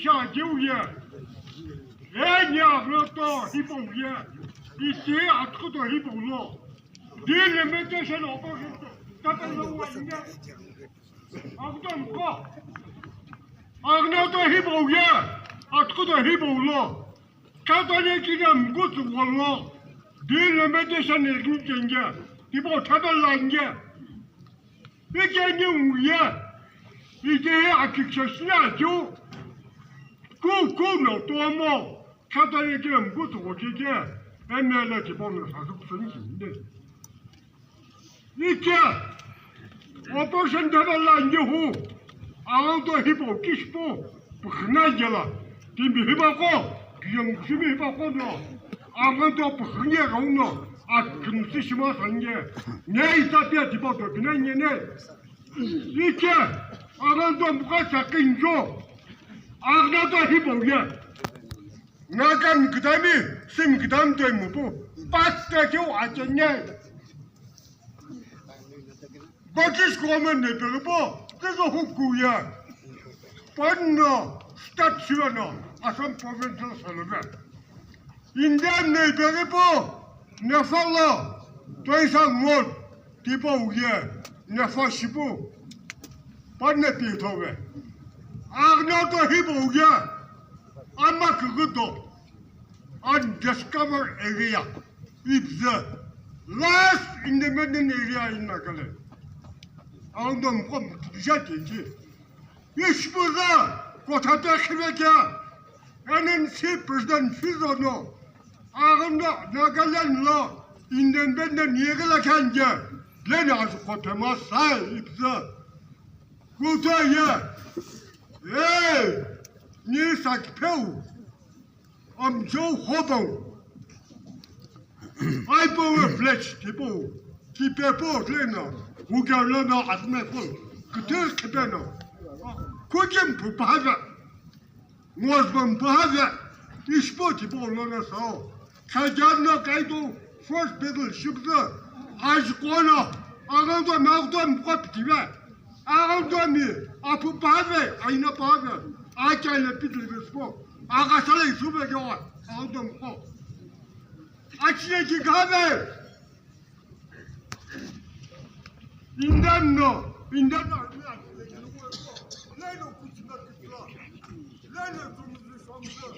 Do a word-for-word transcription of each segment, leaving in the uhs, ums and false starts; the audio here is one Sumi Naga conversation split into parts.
Sha jeu ye. Eni aghuno to hipau ye. Iti athuku to hipau lo. Delimitation operation. Tata lo wa inge. Aghuno mko. Aghuno to hipau ye. Athuku to hipau lo. Tata ne kina mkutsu wolo. Delimitation ne kinchenge. Tipo tata lange. Ike ni uye, ike he akikishashina ju, ku, ku no tomo, kata ike mbutu ko kike, M L A ki bono sa su suni sinde. Ike, operation dada la nge hu, aoto hipo kishpo, pkhna jela, timbi hipa ko, kiyam kushimi hipa ko no, aoto pkhne rauno, akimsi shima sanje, ne ita pia tipa to, bina nye ne, Ike, aghanto mukha sakinjo, aghanto hipo ye. Ngaka mkdami, sim kdam to mupu, pasta keu achanye. British government ne pegpo, tezo huku ye. Panno, state sivano, Assam provincial salome. Indian ne pegpo, Nepal lo, toisa ngot, tipo uye, Nepal shipu, panne pi thowe. Agno to hipo uye, ama kugudo, undiscovered area, it's the last independent area in Nagaland. Agno mkom, jati ji. Ishpuza kothata khivekya N N C President Fizo no aghanda Nagaland lo independent yegela khanje leni azu kothema sai ipza. Kuta ye. Hey, ni sakpeu. Amjo hobau. Aipo we flesh tipo. Kipepo lena. Hugarlena atme po. Kete kepena. Kujem pupaga. Ngozbam paga. Ispo tipo lona sao. Kajana kaito first battle shipza. Ajkono. Agando magdom koptiga. Agandami, apu pave, aina pave, achaile pitli vespo, agasale isube gewa, agandam ko. Achine ki gave. Indan no, indan no. Leno kuchima kitla. Leno tumuzli somza.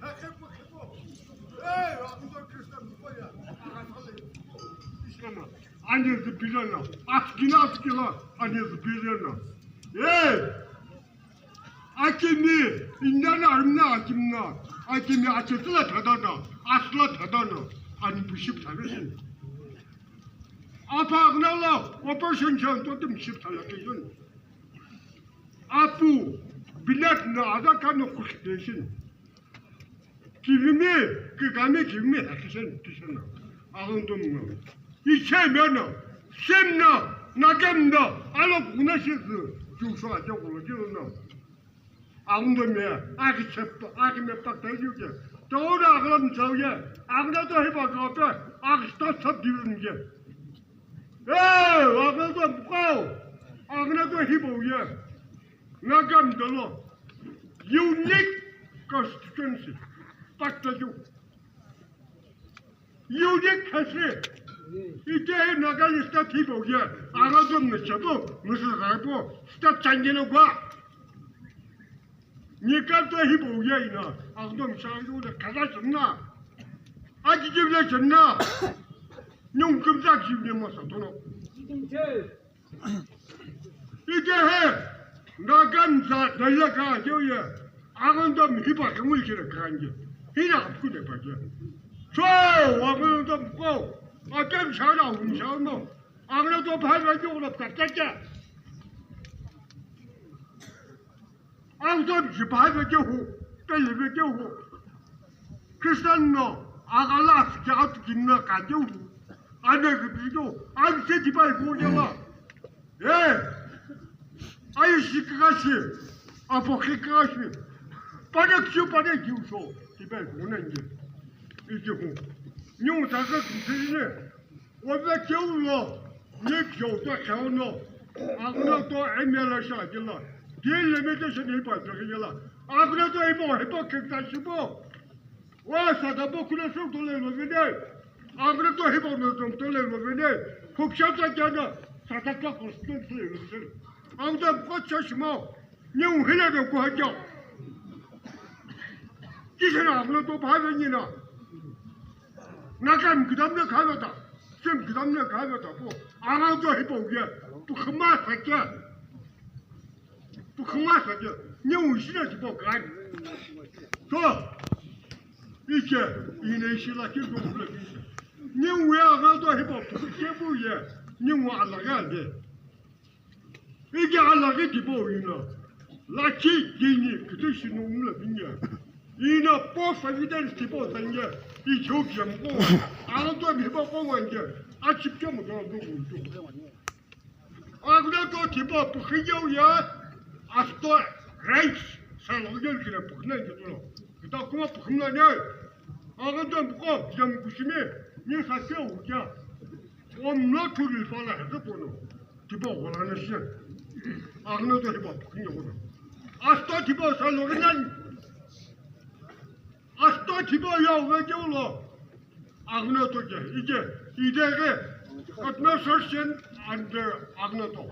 Hakepo kepo. Hey, agandam Kristan koya, agasale. Islama. Ani zipilana, atkina atkila, ani zipilana. Hey! Akimi, indana armna akimna, akimi achetila thadana, asla thadana, ani bishop thadana. Apa agnala, operation chan to tim ship thala kejun. Apu, bilat na ada kano kush deshin. Kivimi, kikami kivimi hakishen tishana. Agundum no. Ichemeno, semno, nagemno, alo kuna shizu, juso ajo kulo juno. Agundum ya, aki chep, aki me pakta yuke. Tawra aglam chauye, agna to hipa kape, aki sta chap divin ye. Hey, agna to bukao, agna to hipa uye. Nagam dolo unique constituency. Pakta ju. Unique history. Ite Naga state hipa uye. Agna to mechabo, mesa gabo, state change no gwa. Nikan to hipa uye ina. Agna to mesa ju na kaza chunna. Aji ju na chunna. Nyung kumza ju ne masa tono. Ite he, ngakan za daya ka je ye, agan do mi hipa ke mul kire kanje. Hina apku de pa je. So, agan do ko, atem shara hum shano. Agan do bhai ra jo lo ta ta ta. Agdam jipave kehu, pelive kehu. Christian no, agalas jagat kinna kajehu. Ane gibido, anse tipai gojela. Eh, ai shikashi, apo kikashi. Pane kiu pane kiu so, tipai gonenge. Ijehu. Nyu daga kisine. Ove keu lo, ni keu to keu no, agno to M L A sha kila, di limitation hi pa kila, Aghüna to hipau, hipau kekta shipu. Wa sata bo kule sürü tole lo vene. Aghüna to hipau no tom tole lo vene. Khoksa ta jana sata ka koston tole lo vene. Aghüna ko cha shimo. Ni u hile de ko haja. Kisa na aghüna to bha vene na. Na kam kidam ne kha ta. Sem kidam ne kha ta ko. Aghüna to hipau ye. Tu khama sa kya. Pukhuma sa je, nyewu shina tipau kani. To, ike, ine ishi lakhi do kula kini. Nyewu ya agha do hipa pukhe bu ye, nyewu alaghi ande. Ike alaghi tipau ina, lakhi kini, kitu shinu umla binya. Ina po favidel tipau tanye, icho kiam ko, agha do hipa ko wanje, achip kiam do do do. Aghüna to tipau pukhiye uye, asto rights, sa lo yel kile pukhina ye to. Kita kuma pukhina ne. Aghüna to puko, jam kushimi, ni sa se uja. Om no tu li pala he to pono. Tipau wala na shi. Aghüna to tipau pukhiye uye. Asto tipau sa lo rinan. Asto tipau ya uwe ke ulo. Aghüna to je, ije, ije ge administration and, uh, aghüna to.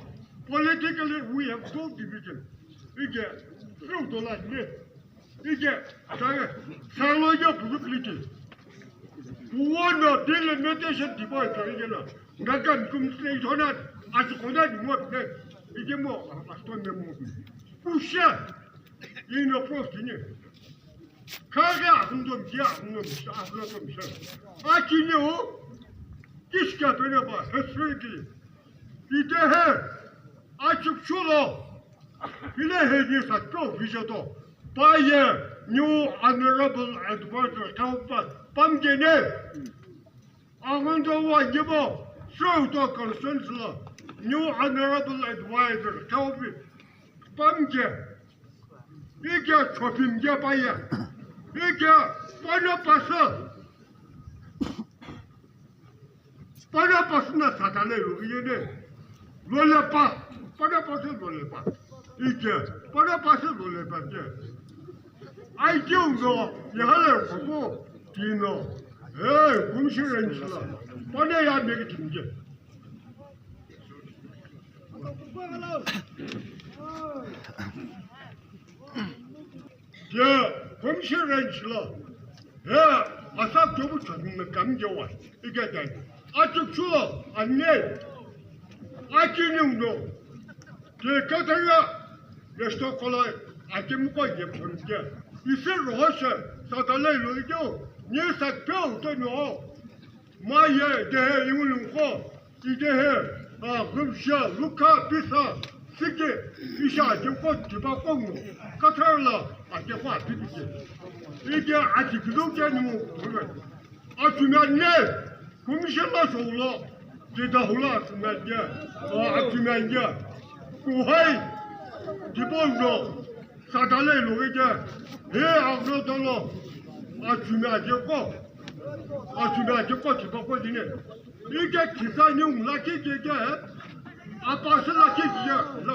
Politically, we have two division. Ije, through the line, ne. Ije, sa-, salo je political. One of the limitation divide, sa ije na. Ngakan kum se ithona, asu kona di mo, ne. Ije mo, asto ne mo. Pusha, ino post ne. Kaghe aghüna to mshe, aghüna to mshe, aghüna to mshe. Akini o, kishka pene ba, history ki. Ite he, achuk chulo. Ile he ni sa to vision to. Pa ye, new honorable advisor, tau pa, pam je ne. Aghüna to wa je bo, so to consensus lo. New honorable advisor, tau pi, pam je. Ike chopim je pa ye. Ike pano pasu. Pano pasu na satale lo ye ne. Lo le pa. Pano pasu lo le pa. Ike pano pasu lo le pa je. Ai je uno ye hale ko ko tino. Hey, kumshi renchla. Pano ya me ke tim je. Je, kumshi range lo. He, asa jobu chami kam je wa. Ike dan. Achu chulo, anne. Achi ni uno. Je kataya. Resto kola. Achi muko je phone je. Ise roho se. Satale lo ijo. Ni sa pyo to no. Ma ye, de he, iwu lungkho, ide he, a, ghumsha, lukha, pisa, sike, isha, de ko, de ba ko ngo, kathar la, a, de ko, a, de de. Ide, a, de de de nu, a, tu me ne, ghumsha la so lo, de da hula, a, tu me de, a, a, tu me de, ku hai, de bo no, sa da le lo de, he, a, no do lo, a, tu me de ko, Achuna ke ko tipa ko dine. Ike kisa ni umla ke ke ke. Apa se la ke ke la.